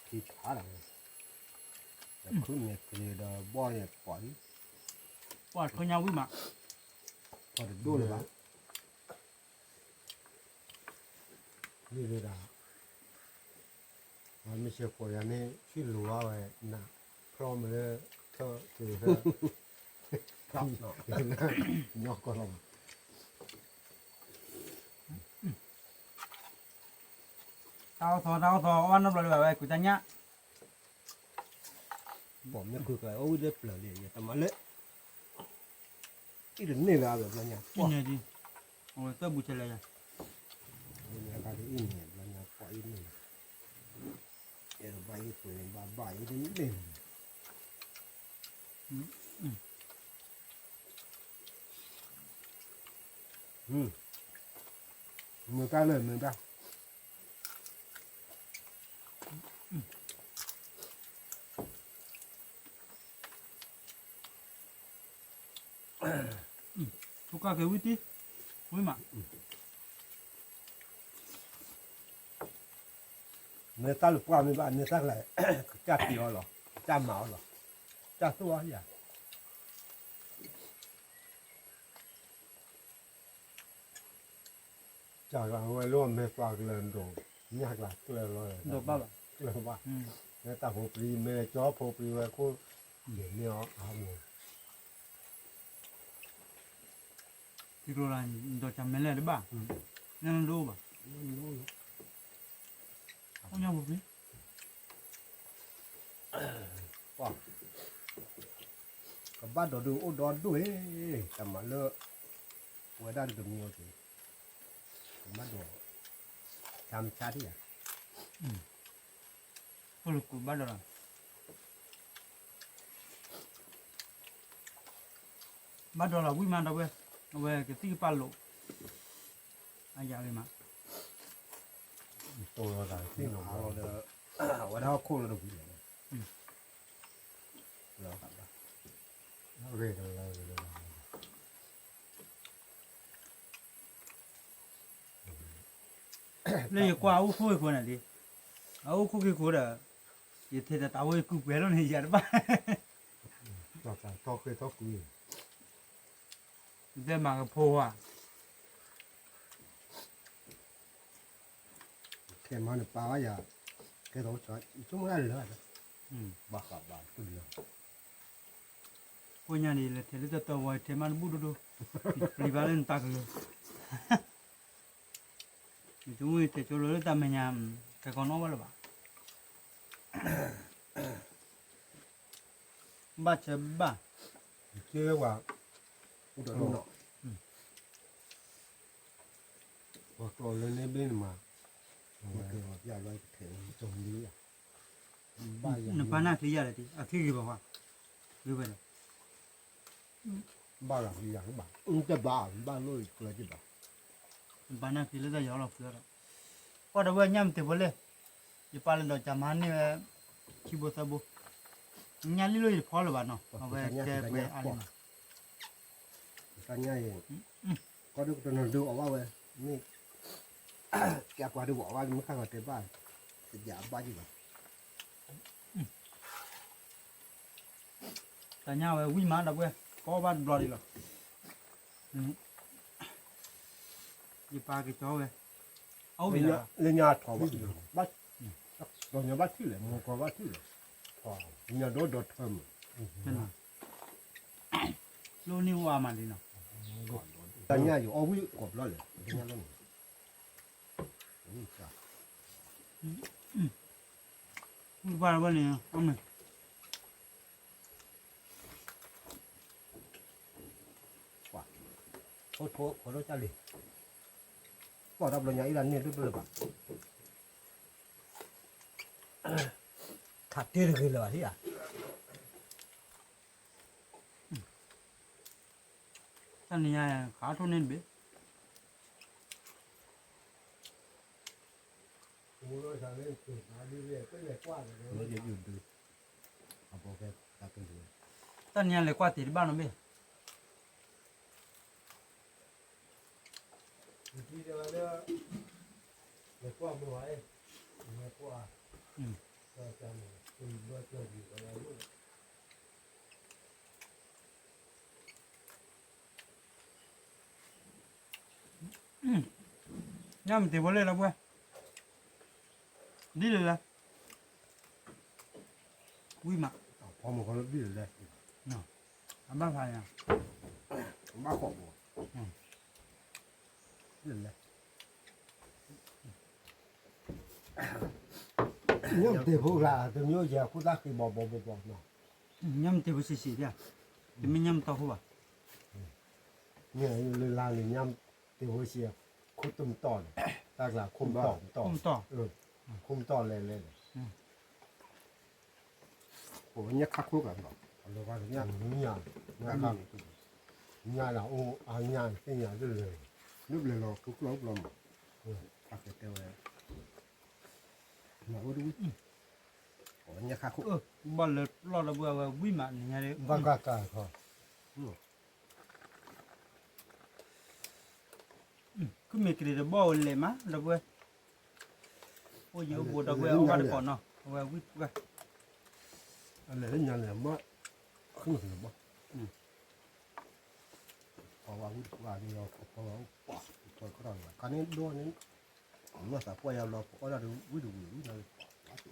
ထံဆါလီၤ, ဒီးခုမ့ၤကျ့ၤဒီးဘီၣ်ယဲၢ်ပှၢ်လံ, ပှၢ်ထိညါဝံၣ်မး, ပှၢ်တဒိၣ်လၢၤဘၣ်, မ့ၢ်ဝဲဒၣ် မ့ၢ်ဆဲးကိးယၤန့ၣ် ဆံၣ်လိၤဘၣ်ဝဲ နဖျီမ့ၢ်လၢ ထၢၣ်က့ၤ နီၢ်ကီၢ်လီၤ, တၢ်အိၣ်သီ တၢ်အိၣ်သီ အဝဲနီတဘျီလၢၤဘၣ်ဝဲ ကူတၢ်ညၣ် ပိာ်မ့ၢ်ကွံာ်ကျါ အိၣ်ဝံၣ်လၢပျၢၤလံ ယတမၤလၢ အံၣ်တန့ၢ်လၢအဘျီညါ အံၣ်န့ၣ်ဒ် အဝဲသၢဘူးဆဲးလဲၣ်ယၤ အံၣ်န့ၣ်ဘျီညါ ပှၤအံၣ်န့ၣ် အဲၣ်ဒိးဘၣ်အံၣ်ပှ့ၤဘၣ်ဘၣ်အံၣ်တန့ၢ် မုၢ်တၢ်လၢမုၢ်တၢ် မ့ၢ်တၢ်လၢပှၢ်မ့ၢ်ဘၣ် မ့ၢ်တၢ်ကလဲၤ ကစၢ်တ့အီၤလီၤ ကစၢ်မၤအီၤလီၤ ကစၢ်သူၣ်အီၤယၤ ကၢ်ဝဲလၢမဲာ်ကျါကလၢၤဒိၣ် ညၣ်ကျါကျၢၤလီၤ ဒိၣ်ဘၣ်ဘၣ် ကျၢၤဘၣ် မ့ၢ်တၢ်ဖိပျံၤ မ့ၢ်ကၠီဖိပျံၤဝဲခိၣ် ယမ့ၢ်အီၤအါမူ ထံကျိလၢ ဒီးကမဲလဲၣ်တဘၣ် ညၣ်နဒိၣ်ဘၣ် ညၣ်ဖိပျံၤ ကဘၣ်ဒီးဒုးအိၣ်ဒီဒိၣ်အံၤ တၢ်မၤလၢ ပဝဲဒၣ်ဒုးတမံၤအီၤက့ၤ ကဘၣ်ဒီး ဆါမဆါထံၣ်ယၤ အိၣ်လၢကူးဘၣ်ဒီးလီၤ ဘၣ်ဒီးလီၤဝံၣ်မးဒီပုၢ်ဝဲၢ် အဝဲကသံၣ်ကပၤလိာ် အယၤဂ့ၤမး တိၢ်လီၤသးသ့ၣ်နီၤဒီး အဝဲဒၣ်ဟီၣ်ခိၣ်လၢတဝံၤလဲၣ် ဂ့ၤကလၢာ် လၢယကွၢ်အအိၣ်ခိၣ်အံၤဃိန့ၣ်လံ အအိၣ်ခိၣ်ခံဃိဒီး ယထဲတၢ်တၢ်ဝဲယကူးပှဲၤလီၤန့ၣ် ယၤတဘၣ် ထီၣ်ဃ့ထီၣ်ကွံ ယတဲမၤကဖိဝါ ခဲမၤနပာ်ဝဲယၤ ကဲသိးဆိကမိၣ်ဒၣ်လၢာ် ဘၣ်ဃးဘၣ်တူၢ်လီၤ ကိးညါန့ၣ် လဲၤထဲလၢတၢ်တၢ်ဝီ ထဲမးတဘူၣ်ဒိၣ်ဒိၣ် ပျံၤဘၣ်လၢနတၢ်ကလၢၤ နဆိကမိၣ်ထဲကၠိလၢတၢ်မဲာ်ညါ ကဲကီးနီၣ်ဘၣ်လၢၤဘၣ် ဘၣ်ဆၢဘၣ် ကဲဝဲ ပှၤကျီလၢန့ၣ်ဘ့ၣ်နမၤ နပာ်နၢ်ချံယၤလဲၣ် အချံဂ့ၤဘၣ်ဝဲ ဂ့ၤဝဲဒီး ဘၣ်ဂၤယၤဘၣ် တဘၣ်ဘၣ်လိၣ်ကျၢၤက့ၤဘၣ် နပာ်နၢ်ချံလၢတၢ်ယီၤလီၤဖုးဒီး ကွၢ်ဒီပုၢ်ဝဲၢ်ညၣ်မ့ၢ်တ့ၢ်ဖိလဲၣ် ယပာ်လၢဒီးကမၤန့ၢ်ဝဲ ခံဘိသၢဘိ ညၣ်လံလိၣ်ယတဖီလၢၤဘၣ်နီၤ အဝဲကဲပှဲၤအါလံနီၤ တၢ်ညၣ်အံၤ ကီၢ်ဒိၣ်ကတနီၤဒုးအီၣ်ဘၣ်ဝဲ မ့ၢ် ကဲပှၤဒုးအီၣ်ဘၣ် မ့ၢ်ခါဂီၤတဲဘၣ် တယးဘၣ်ယံၤဘၣ် တၢ်ညၣ်ဝဲဝံၣ်မးဒီပုၢ်ဝဲၢ် ကီဘၣ်တဘျီဒံးလီၤ ယပာ်က့ၤကၠီဝဲ အအိၣ်ဘၣ် လၢညါထီၣ်ဘၣ် ဒီးညါဘၣ်ထံၣ်လဲၣ် မူကီဘၣ်ထံၣ်လဲၣ် ညါဒိၣ်ဒီးထၢမုၢ် လၢန့ၣ်အိၣ်အါမးလံနီၤ တၢ်ညၣ်ယအီၣ်ဝံၣ်ကိးဘျီလဲၣ်, တၢ်ညၣ်လီၤန့ၣ်, ဝံၣ်ဘၣ်ဝဲန့ၣ်, အီၣ်မ့ၢ်, ထိၣ်ထိၣ်ခိးဒိၣ်တၢ်လံ, ပီၢ်တၢ်ဘျီညါအံၤဒၣ်န့ၣ်ဒိၣ်ဒိၣ်လၢၤဘၣ်, ခးတ့တဂ့ၤလၢၤဘၣ်ဧါ, တၢ်နံၤညါ ခးထိၣ်န့ၢ်တဘ့ၣ် တၢ်နံၤညါလဲၤကွၢ်တ့ၢ်တဘၣ်နီတဘ့ၣ်, ညၣ်မ့ၢ်တ့ၢ်ဖိလဲၣ်လီၤပှဲၤ, ဒ်လဲၣ်လဲၣ်, ဝံၣ်မး, ဖီမုၢ်ခီလၢဒ်လဲၣ်လဲၣ်, အဘၣ်ဖးယၤ, ဘၣ်ဃီးဘိ, ဒ်လဲၣ်လဲၣ် ညၣ်မ့ၢ်တ့ၢ်ဖိကျါ တမ့ၢ်အိၣ်ယဲၤခိၣ်သၣ်ဃံဘီဘီဘီဘီနီၤ, ညၣ်မ့ၢ်တ့ၢ်ဖိဆံးဆံးဒၣ်, တမ့ၢ်ညၣ်မ့ၢ်တီၢ်ဖိဘၣ်, မ့ၢ်လၢလါန့ၣ် ညၣ်မ့ၢ်တ့ၢ်ဖိဆံး, ခိၣ်တမတီၢ်န့ၣ်, တၢ်ကျါခိၣ်မတီၢ်မတီၢ်, ခိၣ်မတီၢ်လဲၤလဲၤန့ၣ် ညၣ်ခါခိၣ်ကၤဘၣ်, ညၣ်, ညၣ်လၢအိၣ်အါညၣ်သ့ၣ်ညါလၢလဲၤ, လၢဘျဲးလီၤကျိကျိဘျီမး, အကတဲဝဲ, မၤအိၣ်တဝံၣ်, ညၣ်ခါခိၣ်, ဘၣ်လၢပျီၢ်လၢပှဲၤဝဲဝံၣ်မးနံၤညါ, ဘၣ်ကကၤခီ ခုမ့ၢ်ကရံၣ်တဘီၣ်ဝဲလဲၤမး ဒီပုၢ်ဝဲၢ်, အိၣ်ယံၤအိၣ်ဘူးဒီပုၢ်ဝဲၢ် အီၣ်ဘၣ်တကိးနီၤ အဝဲဝံၣ်တပှၢ်, အလဲၤလၢညါလဲၤမး, ခုမ့ၢ်ကရံၣ်တဘီၣ်, ပှၤဝဲဝံၣ်တပှၢ်န့ၣ်လီၤ ပှၤဝဲအိၣ်ပှၤ, ခါန့ၣ်ဒိၣ်န့ၣ်, မ့ၢ်သးပှၢ်ယါလီၤ ပအီၣ်ဒၣ်ဒီးဝံၣ်တဝံၤဝံၣ်န့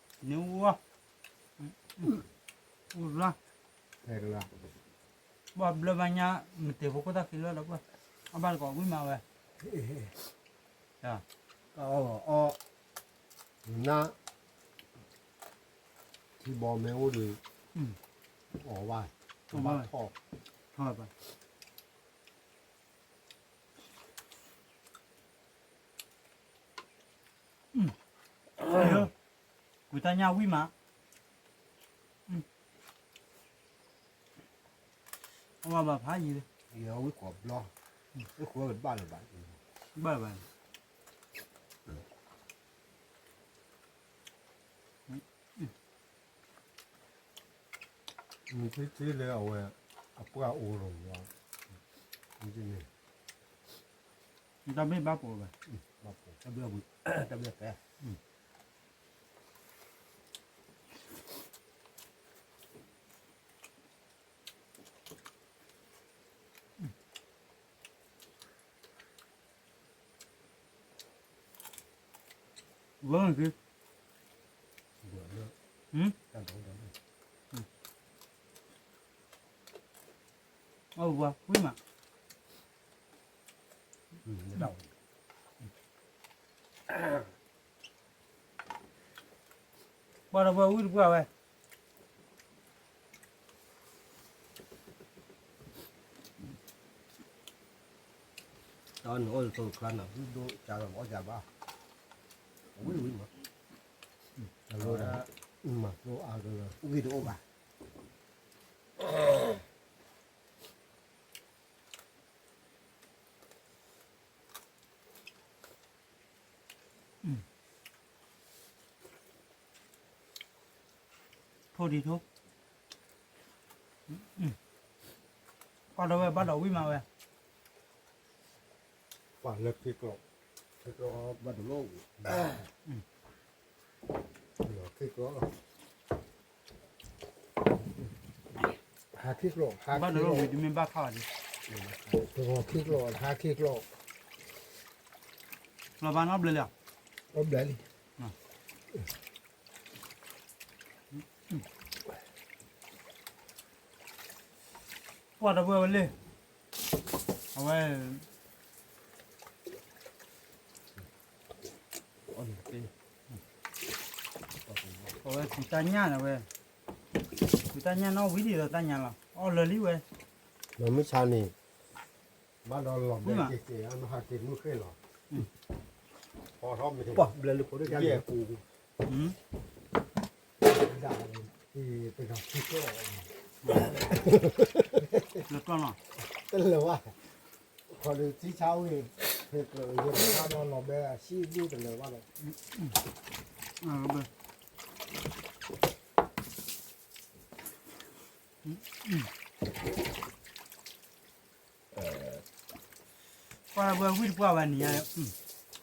ၣ် န့ၣ်ဝဲ, အိၣ်လၢ, ဘၣ်ဘျၢဘၣ်ညါ မ့ၢ်တ့ၢ်ဖိခိၣ်သၣ်ခံလၢလၢပှၢ်, အဘၣ်တကိးဝံၣ်မးဝဲ, အီၣ်, နါ, ထံဘီမ့ၢ်အိၣ်ဒီး, အီၣ်ဘၣ်, ဘၣ်ထီၣ်, ထီၣ်ဘၣ် ကွံာ်တၢ်ညၣ်ဝံၣ်မး, အဝဲဘၣ်ဖးယံၤ, ယဝံၣ်ကိးဘျီ, အိၣ်ခိးဝဲကဘၣ်လၢၤဘၣ်, ဘၣ်လၢၤဘၣ်, မ့ၢ်ထံထံလၢအဝဲ, အပှၢ်အိၣ်လီၤ, မ့ၢ်, တၢ်ဘ့ၣ်ဘၣ်ပိာ်ဘၣ်, ဘၣ်ပိာ်, တၢ်ဘ့ၣ်, တၢ်ဘ့ၣ်ပဲ ဝဲက့ၤ, အဝဲကွံာ်မး, ပှၤဒီးပှၤဝံၣ်တပှၢ်ဝဲ, တၢ်နအိၣ်လၢသိချါနၤ ဒိၣ်ကၢ်လီၤအီၣ်ယၤဘၣ်, အဝံၣ်ဝံၣ်မး, မၤသိအါကလၢာ်, ဝံၣ်တအိၣ်ဘၣ် ထိၣ်ဒံးထိၣ်, ပှၤဒီးဝဲဘၣ်ဒီးဝံၣ်မးဝဲ, ပှၤလၢခံကျိာ်, ခံကျိာ်ဘၣ်တလိၣ်, ခံကျိာ်, ဟးခံကျိာ်, ဟးခံကျိာ်, တဂီၤခံကျိာ်, ဟးခံကျိာ်, လီၤဘၣ်နီတဘျီလံ, အီၣ်ဘျဲလံ, ပှၤဒီပုၢ်ဝဲၢ်လံ, အဝဲ, အဝဲဖုတၢ်ညၣ်န့ၣ်ဝဲ, ဖုတၢ်ညၣ်နီၣ်ဝံၤဒ်သိးတၢ်ညၣ်လီၤ အီၣ်လၢာ်လံဝဲ, မုၢ်ဆါန့ၣ်, ဘၣ်ဒီးလီၤဘဲက့ၤက့ၤအမဟါက့ၤမုၢ်ဃ့ၢ်လီၤ, ပှၤဘျဲလၢဖိဒိၣ်ကဲပူၤ, တလၢၤဝဲ, ခီဒုးသံဆါဝံၤ, ဖဲကျၢၤယဲၢ်ဘၣ်ဒီးလီၤဘဲအဆံးဒူၣ်တလၢၤဘၣ်ဒီး, ပှၤဝဲဝံၣ်တပှၢ်ဝဲန့ၣ်,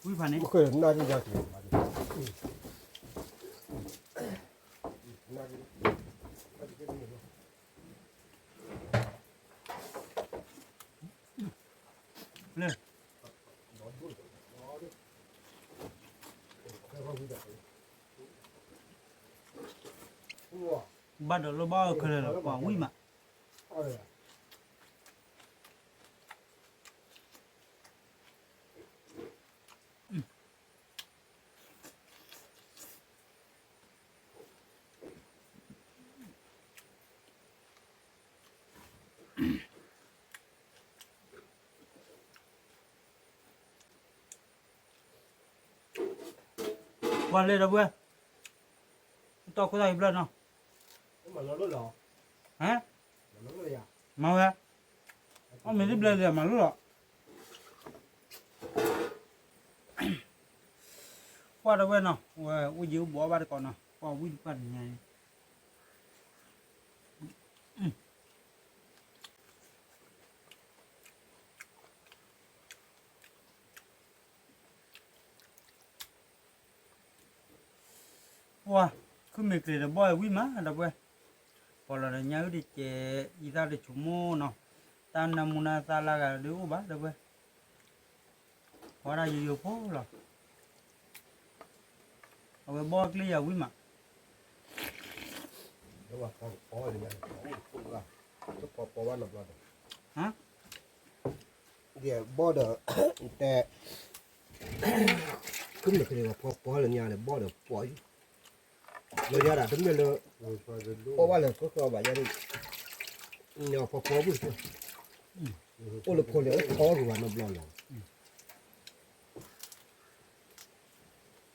ဝံၣ်ဖးန့ၣ်, လၢ ဘၣ်ဒီးလၢဘၣ်အီၣ်ခဲလၢာ်လီၤ ပှၤဝံၣ်မး. ပှၤလဲၤဒီပုၢ်ဝဲၢ်, တီခိၣ်သၣ်ဟံဘျၢၣ်နီၤ, မၤဝဲ, အီၣ်မ့ၤတဘျဲလံမၤလိလီၤ. ပှၤဒီပုၢ်ဝဲၢ်နီၤ, ဝဲအိၣ်ယံၤအိၣ်ဘှီးဘၣ်တကိးနီၤ, ပှၤဝံၣ်တပှၢ်တနံၤညါအံၤ ပှၤ, ခုမ့ၢ်ကျဲၤဒီးဘီၣ်ဝံၣ်မး ဒီပုၢ်ဝဲၢ်, ပှၤလီၤဒီးညါအုၣ်တကဲး, ယသးတဆိကမိၣ်နီၤ, တၢ်နၢမူနၢသါလၢဂၤဒီးအိၣ်ဘၣ် ဒီပုၢ်ဝဲၢ်, ပှၤဒၣ်ယိယိဖိလီၤ, အဝဲဘီၣ်ကျဲၤယၤဝံၣ်မး ဘီၣ်ဒီး, တဲ, ခုမ့ၢ်ကျဲၤဒီးဖီပီလၢညါန့ၣ် ဘီၣ်ဒီးပီ, လၢယၤဒၣ်တမ့ၢ်လၢ, အီၣ်ဘၣ်လၢကီကီဘၣ်ယၤဒ်, န့ၣ်ဖီပီဘၣ်, အိၣ်လၢဖိန့ၣ်အိၣ်ထီဂုၤဘၣ်နီ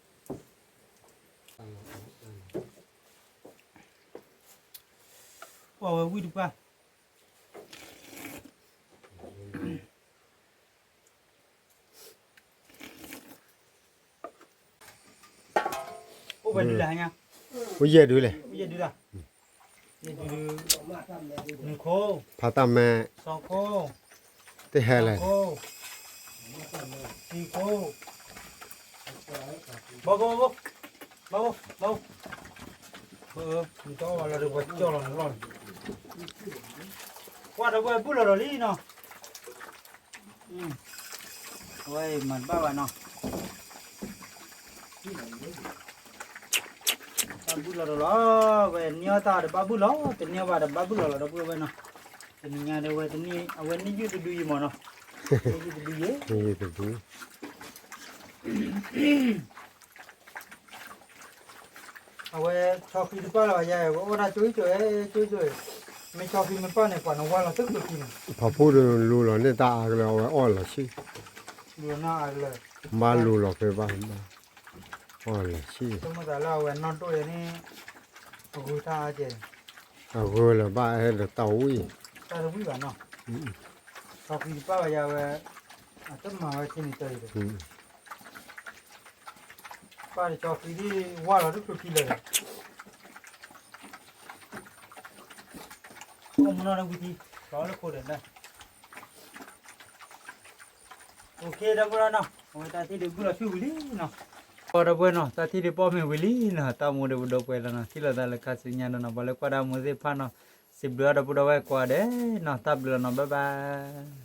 တဘျီလီၤ. ပှၤဝဲဝံၣ်တပှၢ် အိၣ်ဝဲဒုလၢဟါညါ, အိၣ်ယဲၢ်ဒုလဲၣ်, ယဲၢ်ဒုလီၤ, ယဲၢ်ဒု, နွံခိၣ်, ဖးတၢ်မဲ, သီခိၣ်, တဟဲလဲၣ်, သံခိၣ်, ဘီဘီဘီ, ဘီဘီ, ဘီဘီ, နတအီၣ်ဘၣ်လီၤဒီးပှၤကၠီလီၤနလီၢ်န့ၣ်, ပှၤဒီပုၢ်ဝဲၢ်ဘုၣ်လီၤဒီးလံနီၤ. အဝဲမၤတဘၣ်ဘၣ်နီၤ, ဘၣ်ဘုၣ်လီၤဒီးလီၤ, ဝဲန့ၢ်အီၣ်တၢ်ဒီးဘၣ်ဘုၣ်လီၤ, တန့ၢ်အီၣ်ဘၣ်ဒီးဘၣ်ဘုၣ်လီၤလီၤ ဒီပုၢ်ဝဲၢ်နီၤ, တနံၤညါဒီးဝဲတနံၣ် အဝဲန့ၢ်ယုၢ်တဒုယံၤမးနီၤ, န့ၢ်ယုၢ်တဒုယံၤ, အဝဲဆီဃံတပၣ်လၢၤဘၣ်ယၤ ဝဲအိၣ်ဒၣ်ကၠိကၠိ, ကၠိကၠိ, မ့ၢ်ဆီဃံမ့ၢ်ပၣ်န့ၣ် ပှၤနဝါလီၤသ့ၣ်ကျိၤခံန့ၣ်, ဖီဖိဒီးလူလီၤန့ၢ်တၢ်အါကလၢာ် အဝဲအီၣ်လီၤဆံ, လူလီၤန့ၢ်အါကလၢာ်, ဘၣ်လူလီၤဖဲဘၣ်, အီၣ်လီၤဆံ, ဆိကမိၣ်သးလၢအဝဲနီၣ်ဒိၣ်ယဲန့ၣ်, အဂုၤတၢ်အါကဲန့ၣ်, အဂုၤလၢၤဘၣ်အဲၣ်ဒိးတၢ်ဝံၣ်, တၢ်တဝံၣ်ဘၣ်နီၤ, ဆီဃံတပၣ်ဘၣ်ယၤဝဲ, အတမၤဝဲက့ၤန့ၣ်တၢ်အံၤဒီး ပၢ်တကီၤဃံဒ်ဝါလီၤတဖျိခံလၢာ်ဒီး, အိၣ်မူနီၢ်လၢဝံၤထံ, ကီၤလၢခိၣ်ဒီး, အိၣ်ခ့ဒီပုၢ်ဝဲၢ်နီၤ, အဝဲတၢ်ထံၣ်ဒုးဘုၣ်လီၤဆူၣ်ဝံၤလံနီၤ, ကီၤဒီပုၢ်ဝဲၢ်နီၤ, တၢ်ထံၣ်ဒုးပီၣ်မ့ၢ်ဝံၤလံနီၤ, တၢ်မူဒီးပဒိးကွဲးလီၤနီၤ, ထံၣ်လိာ်သးလၢခါဆူညါနီၤ, ပှၤလၢကွၢ်ဒၣ်မူသ့ၣ်တဖၣ်နီၤ, စံးဘျုးအီၤဒီပုၢ်ဒီဝဲၢ်ကိးဂၤဒဲးနီၤ, တၢ်ဘျုးလီၤနီၤ, bye bye.